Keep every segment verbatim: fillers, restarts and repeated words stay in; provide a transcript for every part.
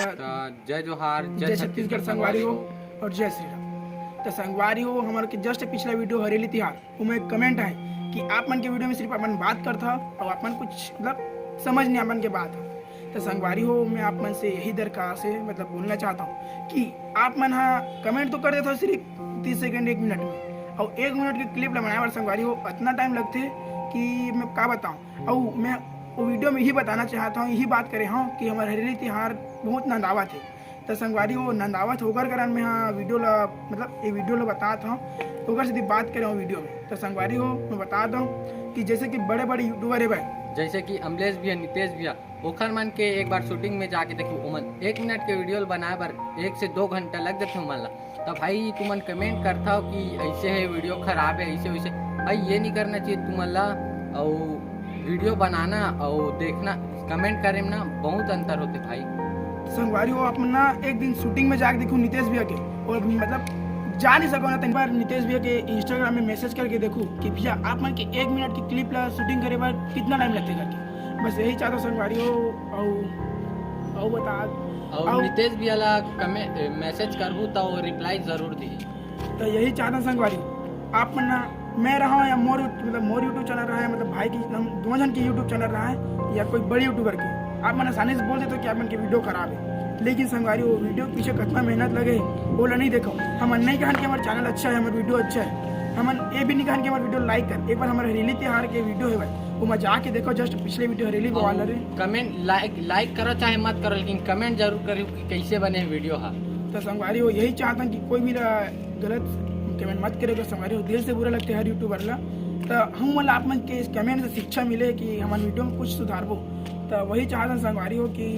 त जय जोहार, जय छत्तीसगढ़ संगवारी हो और जय श्री राम। त संगवारी हो, हमर के just पिछला वीडियो हरेली तिहार, ओमे एक कमेंट आए कि आप मन के वीडियो में सिर्फ अपन बात करत हव और अपन कुछ मतलब समझ नहीं अपन के बात है। त संगवारी हो, मैं आप मन से यही दरखास्त है, मतलब बोलना चाहता हूँ कि आप मन हा कमेंट तो कर देत हव सिर्फ तीस सेकंड, एक मिनट में, और एक मिनट के क्लिप ला बनाए बर संगवारी हो इतना टाइम लगथे कि मैं का बताऊँ। और मैं वो वीडियो में यही बताना चाहता हूँ, यही बात करे हूँ कि हमर हरेली तिहार बहुत नंदावत है। त संगवारी हो, नंदावत होकर कारण मैं हाँ वीडियो ला, मतलब ये वीडियो ला बतात हूँ, ओकर से बात करे हूँ वीडियो में। त संगवारी हो, मैं बता दूँ कि जैसे कि बड़े बड़े यूट्यूबर है भाई, जैसे कि अमलेश भैया, नितेश भैया, ओखर मन के एक बार शूटिंग में जाके देखो, ओमन एक मिनट के वीडियो बनाए बर एक से दो घंटा लग जाथे ओमन ला। त भाई, तुमन कमेंट करथव कि ऐसे है, वीडियो खराब है, ऐसे वैसे। भाई, ये नहीं करना चाहिए तुमन ला। और वीडियो बनाना और देखना, कमेंट करे में ना बहुत अंतर होथे भाई। संगवारी हो, आप मन ना एक दिन शूटिंग में जाके देखो नितेश भैया के, और मतलब जा नहीं सको ना, तो एक बार नितेश भैया के इंस्टाग्राम में मैसेज करके देखो कि भैया, आप मन के एक मिनट की क्लिप ला शूटिंग करे बर कितना टाइम लगथे करके। बस यही चाहता संगवारी हो। और, और बता, और और नितेश भैया ला कमे-, मैसेज करबू त वो रिप्लाई जरूर दी। तो यही चाहता संगवारी हो, आप मन ना, मैं रहा हूँ या मोर, मतलब मोर यूट्यूब चैनल रहा है, मतलब भाई की, हम दोनों जन की यूट्यूब चैनल रहा है या कोई बड़े यूट्यूबर की, आप मन आसानी से बोल देते हो कि आप मन की वीडियो खराब है। लेकिन संगवारी हो, वीडियो के पीछे कितना मेहनत लगे है, वो ला नहीं देखो। हम नहीं कहन कि हमारा चैनल अच्छा है, हमारा वीडियो अच्छा है, हम ये भी नहीं कहन कि हमारा वीडियो लाइक कर। एक बार हमारे हरेली तिहार के वीडियो है भाई, वो मैं जाके देखो, just पिछले वीडियो हरेली और वाला रे। कमेंट, लाइक, लाइक करो चाहे मत करो, लेकिन कमेंट जरूर करो कि कैसे बने वीडियो हा। तो संगवारी हो, यही चाहता हूँ कि कोई मेरा गलत कमेंट मत करेगा संगवारी हो, दिल से बुरा लगता है हर यूट्यूबर ला। तो हम मन ला आप मन के इस कमेंट से शिक्षा मिले कि हमारे वीडियो में कुछ सुधारबो। तो वही चाहता हूँ संगवारी हो कि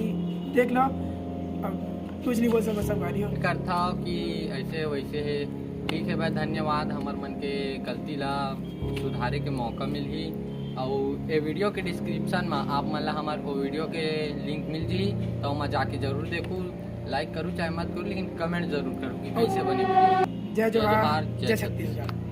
देख लो, अब कुछ नहीं बोल सको संगवारी हो। करता हो कि ऐसे वैसे है, ठीक है भाई, धन्यवाद, हमर मन के गलती ला सुधारे के मौका मिलही। और ये वीडियो के डिस्क्रिप्शन में आप मन ला हमार वो वीडियो के लिंक मिल जी, तो ओमा जाके जरूर देखू, लाइक करू चाहे मत करू, लेकिन कमेंट जरूर करू कि कैसे बने वीडियो। जय जोहार, जय छत्तीसगढ़।